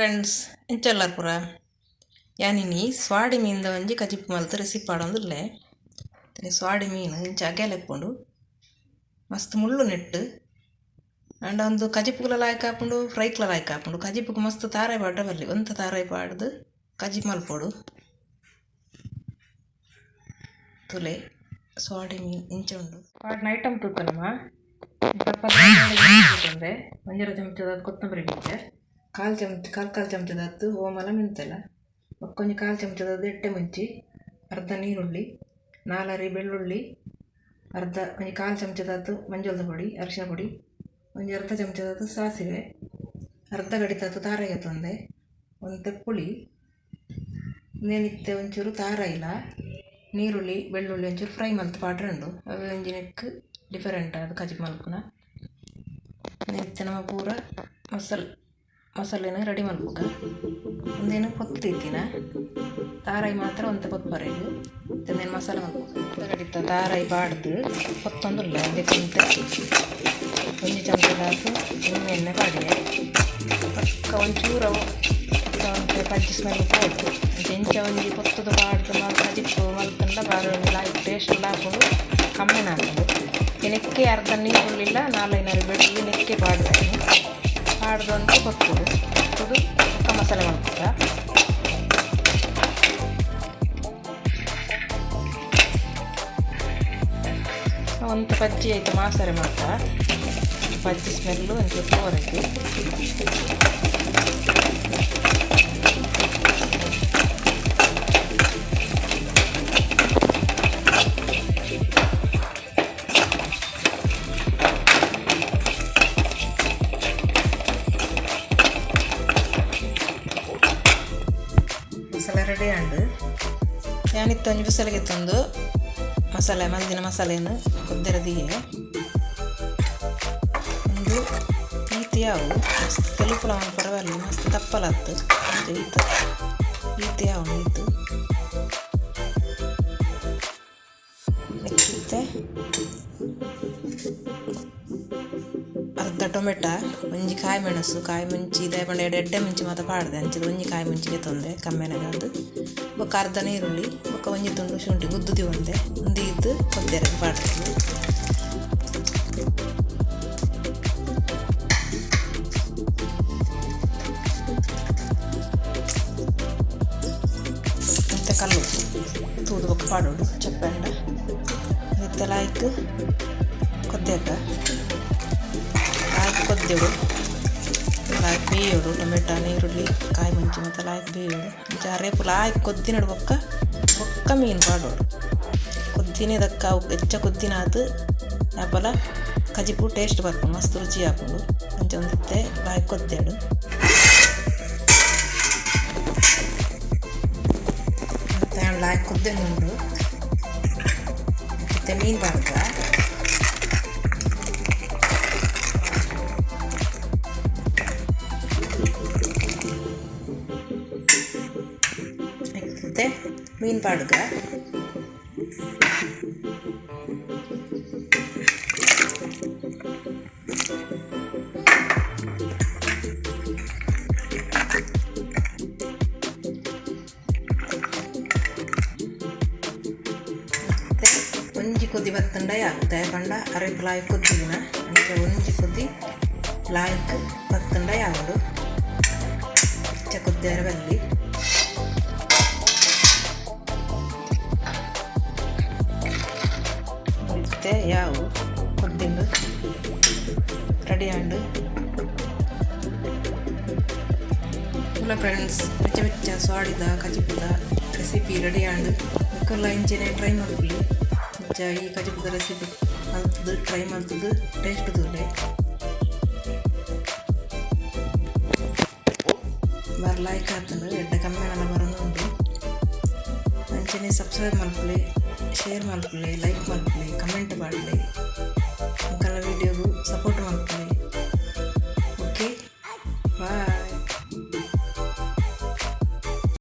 Friends, ಎಂಚಲ್ಲಾರ್ ಪೂರ ಯಾನಿನಿ ಸ್ವಾಡಿ ಮೀನ್ದ ಒಂಜಿ ಕಜಿಪು ಮಲ್ತ್ ರೆಸಿಪಿ ಪಾಡೊಂದುಲ್ಲೆ. ಸ್ವಾಡಿ ಮೀನು ಇಂಚ ಅಗೆಲ ಇಪ್ಪುಂಡು, ಮಸ್ತ್ ಮುಳ್ಳು ನೆಟ್ಟು. ಆಂಡ ಉಂದು ಕಜಿಪುಗುಲ ಲಾಯ್ಕ್ ಆಪುಂಡು, ಫ್ರೈಕ್ಲ ಲಾಯ್ಕ್ ಆಪುಂಡು. ಕಜಿಪುಗು ಮಸ್ತ್ ತಾರಾಯಿ ಪಾಡ್ರೆ ಬಲ್ಲಿ, ಒಂತೆ ತಾರಾಯಿ ಪಾಡ್ದು ಕಜಿಪು ಮಲ್ಪೊಡು. ತುಲೆ ಸ್ವಾಡಿ ಮೀನ್ ಇಂಚ ಉಂಡು. ಪಾಡ್ನ ಐಟಮ್ ತೂಕ ನಮ. ಒಂಜರೆ ಚಮಚದ ಕೊತ್ತಂಬರಿ ಬೀಜ, ಕಾಲು ಚಮಚ ಕಾಲು ಕಾಲು ಚಮಚದತ್ತು ಓಮಲ ಮೆಂತೆಲ, ಬೊಕ್ಕೊಂಜಿ ಕಾಲು ಚಮಚದ ಎಡ್ಡೆ ಮುಂಚಿ, ಅರ್ಧ ನೀರುಳ್ಳಿ, ನಾಲರಿ ಬೆಳ್ಳುಳ್ಳಿ, ಅರ್ಧ ಒಂಜಿ ಕಾಲು ಚಮಚದಾತ್ ಮಂಜೊಲ್ದ ಪೊಡಿ, ಅರಿಶಿನ ಪೊಡಿ, ಒಂಜಿ ಅರ್ಧ ಚಮಚದಾತ್ ಸಾಸಿವೆ, ಅರ್ಧ ಗಡಿತಾತ್ ತಾರಾಯಿ ಗೆತೊಂದೆ, ಒಂತೆ ಪುಳಿ, ನೆನಿತ್ತೆ ಒಂಚೂರು ತಾರಾಯಿಲ, ನೀರುಳ್ಳಿ ಬೆಳ್ಳುಳ್ಳಿ ಒಂಚೂರು ಫ್ರೈ ಮಲ್ತ್ ಪಾಡ್ರೆ ಉಂಡು. ಅವು ಒಂಜಿ ನೆಕ್ಕ್ ಡಿಫರೆಂಟ್ ಆದ್ ಕಜಿಪು ಮಲ್ಪುನ. ಇತ್ತೆ ನಮ ಪೂರ ಮಸಾಲೆನ್ ರೆಡಿ ಮಲ್ಪುಗ. ಉಂದೆನ್ ಪೊತ್ತು ದೀತಿನ ತಾರಾಯಿ ಮಾತ್ರ ಒಂತೆ ಪೊತ್ಪರೆಗ್. ಉಂದೆನ್ ಮಸಾಲೆ ಮಲ್ಪುಗ. ಗಡಿತ ತಾರಾಯಿ ಪಾಡ್ದು ಪೊತ್ತೊಂದುಲ್ಲ. ಉಂದೆಕ್ ಒಂತೆ ಒಂಜಿ ಚಮಚದಾತ್ ಎಣ್ಣೆ ಪಾಡಿಯೆ. ಬೊಕ್ಕ ಒಂಚೂರು ಅವು ಒಂತೆ ಪಜ್ಜಿ ಸ್ಮೆಲ್ ಪೋದು. ಎಂಚ ಒಂಜಿ ಪೊತ್ತುದು ಪಾಡ್ದು ಕಜಿಪು ಮಲ್ತುಂಡ ಬಾರಿ ಒಂಜಿ ಲಾಯ್ಕ್ ಟೇಸ್ಟ್ ಲ ಆಪುಂಡು, ಕಮ್ಮೆನ ಆಪುಂಡು. ನೆಕ್ಕೆ ಅರ್ಧ ನೀರುಳ್ಳಿಲ ನಾಲೈನರಿ ಬೆಳ್ಳುಳ್ಳಿ ನೆಕ್ಕೆ ಪಾಡ್ದು ಪಾಡ್ದು ಒಂತೆ ಪೊತ್ತುದು ಪೊತ್ತುದು ಬೊಕ್ಕ ಮಸಾಲೆ ಮಲ್ಪುಗ. ಒಂತೆ ಪಜ್ಜಿ ಐತ ಮಾಸರೆ ಮಾತ್ರ ಪಜ್ಜಿ ಸ್ಮೆಲ್ಲು ಒಂಚೂರು ಪೋವರೆಗ್. ಮಸಾಲೆ ರೆಡಿ ಆಂಡ್. ಯಾನಿತ್ತೆ ಒಂಜಿ ಬಿಸಲೆ ಗೆತ್ತೊಂದು ಮಸಾಲೆ ಮಲ್ದಿನ ಮಸಾಲೆನ್ ಕೊದ್ದೆರ ದೀಯೆ. ಉಂದು ಈತ್ ಯಾವು, ಮಸ್ತ್ ತೆಲುಪುಲ ಮನ್ಪರೆ ಬಲ್ಲಿ, ಮಸ್ತ್ ದಪ್ಪಲ ಅತ್ತ್. ಈತ್ ಈತ್ ಯಾವು ಈತ್. ಇತ್ತೆ ಅರ್ಧ ಟೊಮೆಟ, ಒಂಜಿ ಕಾಯಿ ಮೆಣಸು, ಕಾಯಿ ಮುಂಚಿ ದಾಯೆ ಪಂಡ ಎಡ್ಡೆ ಎಡ್ಡೆ ಮುಂಚಿ ಮಾತ ಪಾಡ್ದೆ, ಅಂಚದ ಒಂಜಿ ಕಾಯಿ ಮುಂಚಿ ಗೆತೊಂದೆ ಕಮ್ಮೆನಗಾದ್. ಬೊಕ್ಕ ಅರ್ಧ ನೀರುಳ್ಳಿ, ಬೊಕ್ಕ ಒಂಜಿ ತುಂಡು ಶುಂಠಿ ಗುದ್ದುದಿ ಒಂದೆ. ಉಂದು ಈತ್ ಕೊದ್ದೆರೆಗ್ ಪಾಡ್ದ್. ಒಂತೆ ಕಲ್ಲುಪ್ಪು ತೂದು ಬೊಕ್ಕ ಪಾಡೊಡು ಚಪ್ಪೆಂಡ. ಇತ್ತೆ ಲಾಯ್ಕ್ ಕೊದ್ದೆಕ ಲಾಯ್ಕ್ ಕೊದ್ದೆಡು, ಲಾಯ್ಕ್ ಬೇಯೋಡು. ಟೊಮೆಟೊ, ನೀರುಳ್ಳಿ, ಕಾಯಿ ಮುಂಚಿ ಮಾತ ಲಾಯ್ಕ್ ಬೇಯೋಡು. ಅಂಚ ಅರೇಪು ಲಾಯ್ಕ್ ಕೊದ್ದಿನಡು ಬೊಕ್ಕ ಬೊಕ್ಕ ಮೀನು ಪಾಡೊಡು. ಕೊದ್ದಿನ ದಕ್ಕ ಅವು ಎಚ್ಚ ಕೊದ್ದಿನಾತ್ ಯಾಪಲ ಕಜಿಪು ಟೇಸ್ಟ್ ಬರ್ಪುಂಡು, ಮಸ್ತ್ ರುಚಿ ಆಪುಂಡು. ಅಂಚ ಒಂದಿತ್ತೆ ಲಾಯ್ಕ್ ಕೊದ್ದೆಡು. ಇತ್ತೆ ಲಾಯ್ಕ್ ಕೊದ್ದೆಂದುಂಡು. ಇತ್ತೆ ಮೀನು ಪಾಡ್ಗ. ಇತ್ತೆ ಮೀನು ಪಾಡ್ಗ. ಇತ್ತೆ ಒಂಜಿ ಕೊದಿ ಬತ್ತುಂಡ ಯಾವು. ದಾಯೆ ಪಂಡ ಅರೆಪು ಲಾಯ್ಕ್ ಕೊದ್ದಿನ, ಅಂಚ ಒಂಜಿ ಕೊದಿ ಲಾಯ್ಕ್ ಬತ್ತುಂಡ ಯಾವುಂಡು. ಎಚ್ಚ ಕೊದ್ದೆರೆ ಬಲ್ಲಿ. ಇತ್ತೆ ಯಾವು, ಕೊದ್ದಿಂಡು, ರೆಡಿ ಆಂಡ್. ಹಲೋ ಫ್ರೆಂಡ್ಸ್, ಬೆಚ್ಚ ಬೆಚ್ಚ ಸ್ವಾಡಿದ ಕಜಿಪುದ ರೆಸಿಪಿ ರೆಡಿ ಆಂಡ್. ನಿಕುಲ್ಲ ಇಂಚನೆ ಟ್ರೈ ಮಲ್ಪುಲಿ. ಇಂಚ ಈ ಕಜಿಪುದ ರೆಸಿಪಿ ಮಲ್ತುದು ಟ್ರೈ ಮಲ್ತುದು ಟೇಸ್ಟ್ ತೂಲೆ. ಬಾರಿ ಲಾಯ್ಕ್ ಆತುಂಡು, ಎಡ್ಡೆ ಕಮ್ಮೆನಲ ಬರೊಂದುಂಡು. ಅಂಚನೆ ಸಬ್ಸ್ಕ್ರೈಬ್ ಮಲ್ಪುಲೆ, ಶೇರ್ ಮಲ್ಪುಲೆ, ಲೈಕ್ ಮಲ್ಪುಲೆ, ಕಮೆಂಟ್ ಪಾಡ್ಲೆ, ನಿಕಲ್ನ ವೀಡಿಯೋಗು ಸಪೋರ್ಟ್ ಮಲ್ಪುಲೆ.